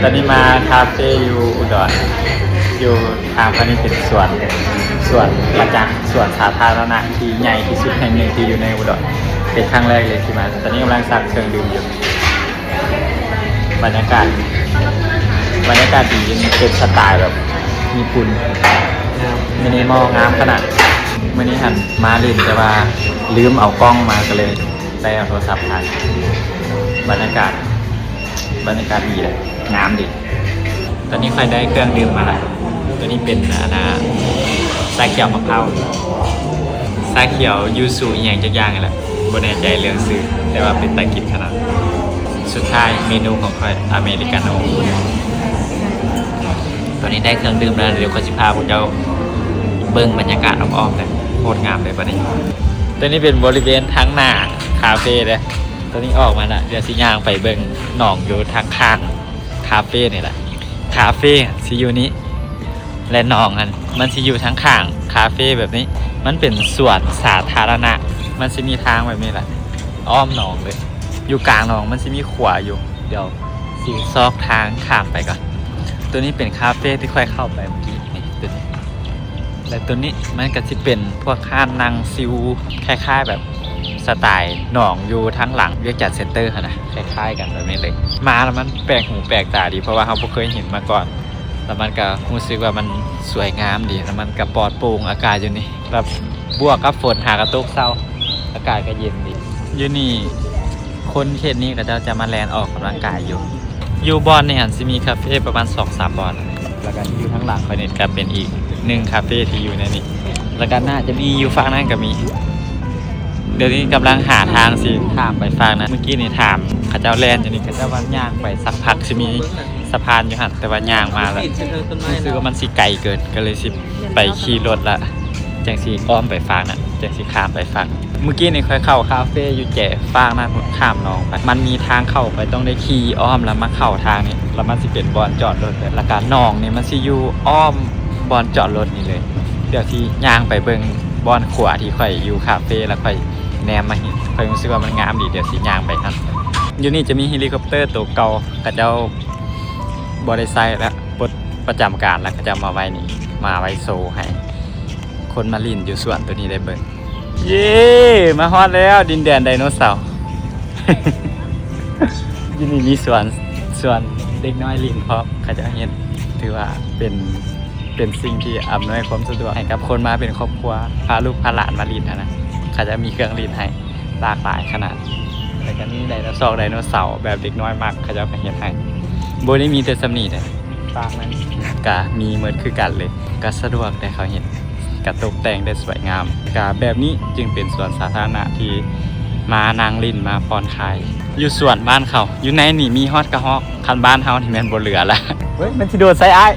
ຕອນນີ້ມາຄາເຟຢູ່ອຸດອນ ຢູ່ທາງພາຍໃນເປັນສວນ ສວນມາຈັກ ສວນສາທາລະນະທີ່ໃຫຍ່ທີ່ສຸດແຫ່ງໜຶ່ງທີ່ຢູ່ໃນອຸດອນ ເປັນຄັ້ງແລກເລີຍທີ່ມາ. ຕອນນີ້ກຳລັງສັ່ງເຄື່ອງດື່ມຢູ່. ບັນຍາກາດ ບັນຍາກາດດີ ເປັນສະໄຕລ໌ແບບຍີ່ປຸ່ນ ມິນິມອລ ງາມຂະໜາດ. ມື້ນີ້ຫັ້ນມາຫຼິ້ນ ແຕ່ວ່າລືມເອົາກ້ອງມາ ກໍເລີຍໄດ້ເອົາໂທລະສັບຖ່າຍ. ບັນຍາກາດ ບັນຍາກາດດີເດ້ ງາມດີ. ຕອນນີ້ຂ້ອຍໄດ້ເຄື່ອງດື່ມມາລະ. ຕົວນີ້ເປັນ ອັນນ່າ ຊາຂຽວໝາກພ້າວ ຊາຂຽວຢູສຸອີ່ຫຍັງຈັກຢ່າງນີ້ແຫຼະ. ບໍ່ແນ່ໃຈເລື່ອງຊື່ ແຕ່ວ່າເປັນຕາກິນຂະໜາດ. ສຸດທ້າຍເມນູຂອງຂ້ອຍ ອາເມລິກາໂນ. ຕອນນີ້ໄດ້ເຄື່ອງດື່ມແລ້ວ ດຽວຂ້ອຍຊິພາພວກເຈົ້າເບິ່ງບັນຍາກາດອ້ອມໆ ເດີ ໂຄດງາມເລີຍບັດນີ້. ຕົວນີ້ເປັນບໍລິເວນທາງໜ້າຄາເຟເດີ. ຕອນນີ້ອອກມາລະ ດຽວຊິຍ່າງໄປເບິ່ງໜອງຢູ່ທາງຂ້າງຄາເຟນີ້ລະ. ຄາເຟຊິຢູ່ນີ້ ແລະໜອງຫັ້ນມັນຊິຢູ່ທາງຂ້າງຄາເຟແບບນີ້. ມັນເປັນສວນສາທາລະນະ ມັນຊິມີທາງແບບນີ້ລະ ອ້ອມໜອງເລີຍ. ຢູ່ກາງໜອງມັນຊິມີຂົວຢູ່. ດຽວຊິຊອກທາງຂ້າມໄປກ່ອນ. ຕົວນີ້ເປັນຄາເຟທີ່ຂ້ອຍເຂົ້າໄປເມື່ອກີ້ນີ້ ຕົວນີ້ ແລະຕົວນີ້ມັນກະຊິເປັນພວກຮ້ານນັ່ງຊິວ ຄ້າຍໆແບບສະໄຕລ໌ໜອງຢູ່ທາງຫຼັງວຽງຈັນເຊັນເຕີຫັ້ນນະ ຄ້າຍໆກັນແບບນີ້ເລີຍ. ມາລະມັນແປກຫູແປກຕາດີ ເພາະວ່າເຮົາບໍ່ເຄີຍເຫັນມາກ່ອນ ລະມັນກະຮູ້ສຶກວ່າມັນສວຍງາມດີ ລະມັນກະປອດໂປ່ງອາກາດຢູ່ນີ້ ແບບບວກກັບຝົນຫາກະຕົກເຊົາ ອາກາດກະເຢັນດີ. ຢູ່ນີ້ຄົນເຂດນີ້ເຂົາເຈົ້າຈະມາແລ່ນອອກກຳລັງກາຍຢູ່. ຢູ່ບ່ອນນີ້ຫັ້ນຊິມີຄາເຟປະມານສອງສາມບ່ອນ ລະກະຢູ່ທາງຫຼັງຂ້ອຍນີ້ກະເປັນອີກໜຶ່ງຄາເຟທີ່ຢູ່ໃນນີ້ ລະກະໜ້າຈະມີຢູ່ຟາກນັ້ນກະມີ. ດຽວນີ້ກຳລັງຫາທາງຊິຂ້າມໄປຟາກນັ້ນ. ມື້ກີ້ນີ້ຖາມເຂົາເຈົ້າແລ່ນຢູ່ນີ້ ເຂົາເຈົ້າວ່າຍ່າງໄປສັກພັກຊິມີສະພານຢູ່ຫັ້ນ ແຕ່ວ່າຍ່າງມາລະ ຮູ້ສຶກວ່າມັນຊິໄກເກີນ ກະເລີຍຊິໄປຂີ່ລົດລະ ຈັ່ງຊິອ້ອມໄປຟາກນັ້ນ ຈັ່ງຊິຂ້າມໄປຟາກ. ມື້ກີ້ນີ້ຂ້ອຍເຂົ້າຄາເຟຢູ່ແຈຟາກນັ້ນພຸ້ນ ຂ້າມໜອງໄປ ມັນມີທາງເຂົ້າໄປ ຕ້ອງໄດ້ຂີ່ອ້ອມລະມາເຂົ້າທາງນີ້ ລະມັນຊິເປັນບ່ອນຈອດລົດ ລະກະໜອງນີ້ມັນຊິຢູ່ອ້ອມບ່ອນຈອດລົດນີ້ເລີຍ. ດຽວຊິຍ່າງໄປເບິ່ງບ່ອນຂວາທີ່ຂ້ອຍຢູ່ຄາເຟ ລະຂ້ອຍແນມມາເຫັນ ຂ້ອຍຮູ້ສຶກວ່າມັນງາມດີ ດຽວຊິຍ່າງໄປຫັ້ນ. ຢູ່ນີ້ຈະມີເຮລິຄອບເຕີໂຕເກົ່າ ເຂົາເຈົ້າບໍ່ໄດ້ໃຊ້ລະ ປົດປະຈຳການລະ ເຂົາເຈົ້າມາໄວ້ນີ້ ມາໄວ້ໂຊໃຫ້ຄົນມາຫຼິ້ນຢູ່ສວນໂຕນີ້ໄດ້ເບິ່ງ. ເຢ້ ມາຮອດແລ້ວ ດິນແດນໄດໂນເສົາ. ຢູ່ນີ້ມີສວນ ສວນເດັກນ້ອຍຫຼິ້ນພ້ອມ ເຂົາເຈົ້າເຮັດ ຖືວ່າເປັນ ເປັນສິ່ງທີ່ອຳນວຍຄວາມສະດວກໃຫ້ກັບຄົນມາເປັນຄອບຄົວ ພາລູກພາຫຼານມາຫຼິ້ນຫັ້ນນະ. ເຂົາເຈົ້າມີເຄື່ອງຫຼິ້ນໃຫ້ຫຼາກຫຼາຍຂະໜາດ ແລ້ວກະມີໄດໂນຊອກໄດໂນເສົາແບບເດັກນ້ອຍມັກ ເຂົາເຈົ້າກະເຮັດໃຫ້. ບໍ່ໄດ້ມີແຕ່ສ່ຳນີ້ເດ້ ຟາກນັ້ນກະມີໝົດຄືກັນເລີຍ ກະສະດວກໄດ໋ ເຂົາເຮັດ ກະຕົກແຕ່ງໄດ້ສວຍງາມ. ກະແບບນີ້ຈຶ່ງເປັນສວນສາທາລະນະທີ່ມານັ່ງຫຼິ້ນ ມາຜ່ອນຄາຍ ຢູ່ສວນບ້ານເຂົາ. ຢູ່ໃນນີ້ມີຮອດກະຮອກ ຄັນບ້ານເຮົານີ້ແມ່ນບໍ່ເຫຼືອລະ. ເຮີ້ຍ ມັນຊິໂດດໃສ່ອ້າຍ.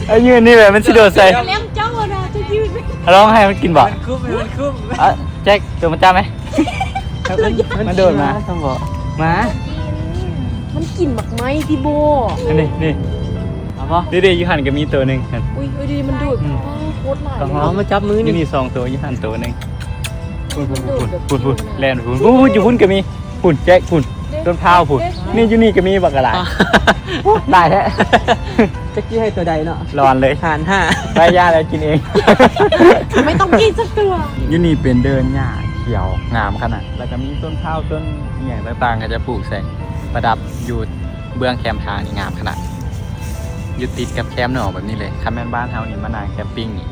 ເອີ ຢືນນີ້ແຫຼະ ມັນຊິໂດດໃສ່. ແລ້ວເຈົ້ານະ ຈະຢືນ ລອງໃຫ້ມັນກິນບໍ່? ມັນຄຸບ ມັນຄຸບ. ເອີ ແຈັກ ໂຕມາຈັບໄໝ? ມັນ ມັນໂດດມາ ມັນໂດດມາ ຊຳບໍ່ ມາ. ມັນກິນໝາກໄມ້ຕິບໍ່? ອັນນີ້ ນີ້ ເອົາບໍ່? ເດ້ໆ ຢູ່ຫັ້ນກະມີໂຕໜຶ່ງ. ອຸ້ຍ ເອີ ດີ ມັນໂດດ. ອືມ ໂຄດຫຼາຍ ເອົາມາຈັບມືນີ້. ຢູ່ນີ້ສອງໂຕ ຢູ່ຫັ້ນໂຕໜຶ່ງ. ພຸ້ນ ພຸ້ນ ພຸ້ນ ແລ່ນພຸ້ນ ພຸ້ນ ພຸ້ນ ຢູ່ພຸ້ນກະມີ. ພຸ້ນ ແຈັກ ພຸ້ນ ຕົ້ນພ້າວພຸ້ນ. ນີ້ ຢູ່ນີ້ກະມີບັກຫຼາຍ. ໂອ້ ຫຼາຍແທ້. ຈັກຊິໃຫ້ໂຕໃດເນາະ ຫຼອນເລີຍ. ຫານຫ້າ ໄດ້ ຢ່າແລ້ວ ກິນເອງ. ໄມ່ຕ້ອງກິນສັກຕົວ. ຢູ່ນີ້ເປັນເດີ່ນຫຍ້າຂຽວງາມຂະໜາດ ລະກະມີຕົ້ນພ້າວ ຕົ້ນອີ່ຫຍັງຕ່າງໆ ເຂົາຈະປູກໃສ່ ປະດັບຢູ່ເບື້ອງແຄມທາງນີ້ ງາມຂະໜາດ. ຢູ່ຕິດກັບແຄມໜອງແບບນີ້ເລີຍ. ຄັນແມ່ນບ້ານເຮົານີ້ ມານັ່ງແຄມປິ້ງນີ້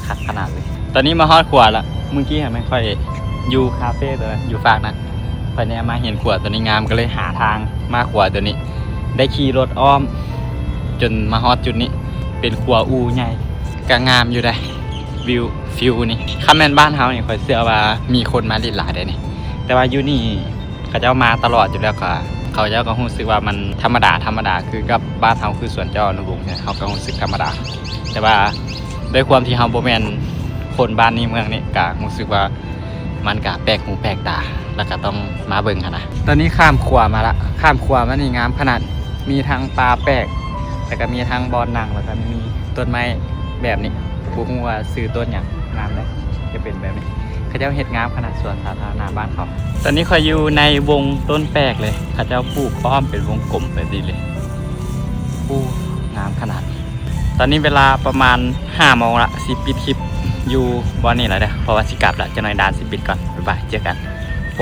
ຄັກຂະໜາດເລີຍ. ຕອນນີ້ມາຮອດຂົວລະ. ມື້ກີ້ຫັ້ນແມ່ນຂ້ອຍຢູ່ຄາເຟໂຕນັ້ນ ຢູ່ຟາກນັ້ນ ຂ້ອຍແນມມາເຫັນຂົວໂຕນີ້ງາມ ກະເລີຍຫາທາງມາຂົວໂຕນີ້. ໄດ້ຂີ່ລົດອ້ອມຈົນມາຮອດຈຸດນີ້ ເປັນຂົວອູ່ໃຫຍ່ ກະງາມຢູ່ໃດ໋ ວິວ ຟິວນີ້. ຄັນແມ່ນບ້ານເຮົານີ້ ຂ້ອຍເຊື່ອວ່າມີຄົນມາຫຼິ້ນຫຼາຍໄດ໋ນີ້ ແຕ່ວ່າຢູ່ນີ້ ເຂົາເຈົ້າມາຕະຫຼອດຢູ່ແລ້ວ ກະ ເຂົາເຈົ້າກະຮູ້ສຶກວ່າມັນທຳມະດາ ທຳມະດາຄືກັບບ້ານເຮົາ ຄືສວນເຈົ້າອະນຸວົງນີ້ ເຮົາກະຮູ້ສຶກທຳມະດາ. ແຕ່ວ່າດ້ວຍຄວາມທີ່ເຮົາບໍ່ແມ່ນຄົນບ້ານນີ້ເມືອງນີ້ ກະຮູ້ສຶກວ່າມັນກະແປກຫູແປກຕາ ລະກະຕ້ອງມາເບິ່ງຫັ້ນນະ. ຕອນນີ້ຂ້າມຂົວມາລະ ຂ້າມຂົວມານີ້ງາມຂະໜາດ ມີທັງປ່າແປກ ລະກະມີທັງບ່ອນນັ່ງ ລະກະມີຕົ້ນໄມ້ແບບນີ້ ບໍ່ຮູ້ວ່າຊື່ຕົ້ນຫຍັງ ງາມເດ້ ຈະເປັນແບບນີ້. ເຂົາເຈົ້າເຮັດງາມຂະໜາດ ສວນສາທາລະນະບ້ານເຂົາ. ຕອນນີ້ຂ້ອຍຢູ່ໃນວົງຕົ້ນແປກເລີຍ ເຂົາເຈົ້າປູກອ້ອມເປັນວົງກົມແບບນີ້ເລີຍ. ໂອ້ ງາມຂະໜາດ. ຕອນນີ້ເວລາປະມານຫ້າໂມງລະ ຊິປິດຄລິບຢູ່ບ່ອນນີ້ລະເດີ ເພາະວ່າຊິກັບລະ ຈັກໜ້ອຍດ່ານຊິປິດກ່ອນ. ບາຍບາຍ ເຈີກັນ.